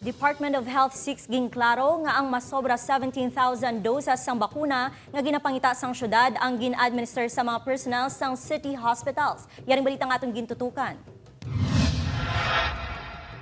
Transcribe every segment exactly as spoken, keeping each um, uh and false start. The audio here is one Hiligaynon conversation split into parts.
Department of Health six ginklaro nga ang masobra seventeen thousand doses sang bakuna nga ginapangita sang syudad ang gin-administer sa mga personnel sang city hospitals. Yaring balita nga atong gintutukan.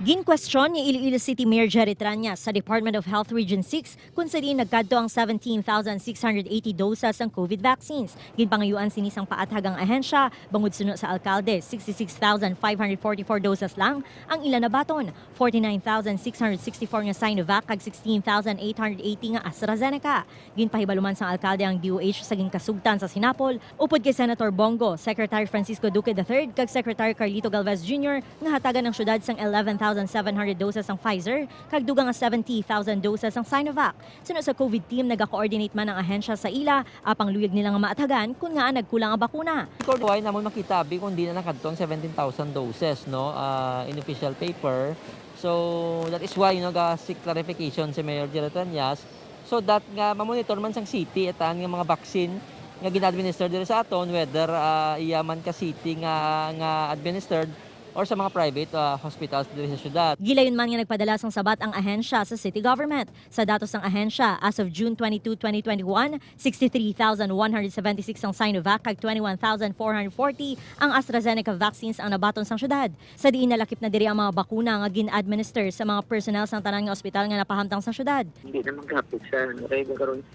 Ginkwestiyon ni Iloilo City Mayor Jerry Treñas sa Department of Health Region six kung sa diin nagkadto ang seventeen thousand six hundred eighty doses sang COVID vaccines. Ginpangayuan sini sang paathag ang ahensya, bangod suno sa alkalde, sixty-six thousand five hundred forty-four doses lang ang ila nabaton, forty-nine thousand six hundred sixty-four nga Sinovac kag sixteen thousand eight hundred eighty nga AstraZeneca. Ginpahibalo man sang alkalde ang D O H sa ginkasugtan sa sinapol upod kay Senator Bong Go, Secretary Francisco Duque the third, kag Secretary Carlito Galvez Junior nga hatagan ang syudad sang eleven thousand seven hundred doses sang Pfizer kag dugang nga seventy thousand doses sang Sinovac. Suno sa COVID team, nagakoordinate man ang ahensya sa ila, apang luyag nila nga maathagan kon ngaa nagkulang ang bakuna. Record why namon makita abi kung di na nakadto ang seventeen thousand doses, no, ah, in official paper. So, that is why, you know, ga-seek clarification si Mayor Jerry Treñas, so that nga ma-monitor man sang city atan nga mga vaccine nga gina-administer diri sa aton, whether, ah, iya man ka city nga, nga administered or sa mga private, ah, hospitals diri sa syudad. Gilayon man nga nagpadala sang sabat ang ahensya sa city government. Sa datos sang ahensya, as of June twenty-two, twenty twenty-one, sixty-three thousand one hundred seventy-six ang Sinovac kag twenty-one thousand four hundred forty ang AstraZeneca vaccines ang nabaton sang syudad. Sa diin nalakip na diri ang mga bakuna nga gin-administer sa mga personnel sang tanan nga ospital nga napahamtang sang syudad. Hindi naman gahapit sa ano, kay karon,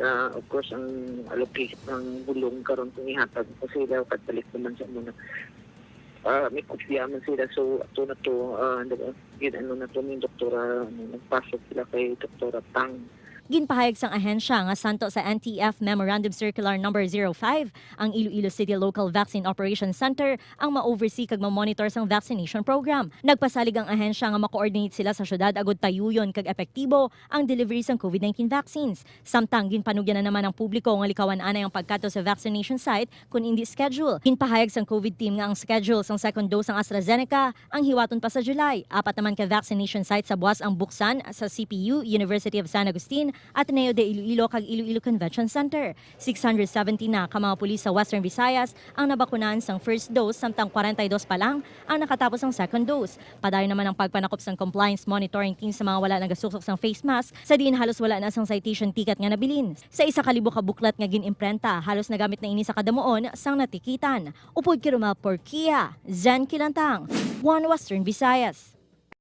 ah, of course, ang allocate ng bulong karon kung ihatag pa sila, pagbalik naman sa muna. Ah, may kopya man sila, so ato na to, ah, nag-, gin-, ano na to ni Doktora, ano, nagpasok sila kay Doktora Tang. Ginpahayag sang ahensya nga santo sa N T F Memorandum Circular Number zero five, ang Iloilo City Local Vaccine Operations Center ang ma-oversee kag ma-monitor sang vaccination program. Nagpasalig ang ahensya nga ma-coordinate sila sa syudad agud tayuyon kag epektibo ang delivery sang COVID nineteen vaccines. Samtang ginpanugyan na naman ang publiko nga likawan anay ang pagkadto sa vaccination site kon indi schedule. Ginpahayag sang COVID team nga ang schedule sang second dose sang AstraZeneca ang hiwaton pa sa July. Apat naman ka vaccination site sa buas ang buksan sa C P U, University of San Agustin, Ateneo de Iloilo kag Iloilo Convention Center. Six hundred seventy na ka mga pulis sa Western Visayas ang nabakunan sang first dose, samtang kwarenta y dos pa lang ang nakatapos sang second dose. Padayon naman ang pagpanakop sang compliance monitoring team sa mga wala nagasuksok sang face mask, sa diin halos wala na sang citation ticket nga nabilin. Sa isa ka libo ka buklat nga gin-imprenta, halos nagamit na ini sa kadamuon sang natikitan. Upod kay Romel Porquia, Zen Kilantang, One Western Visayas.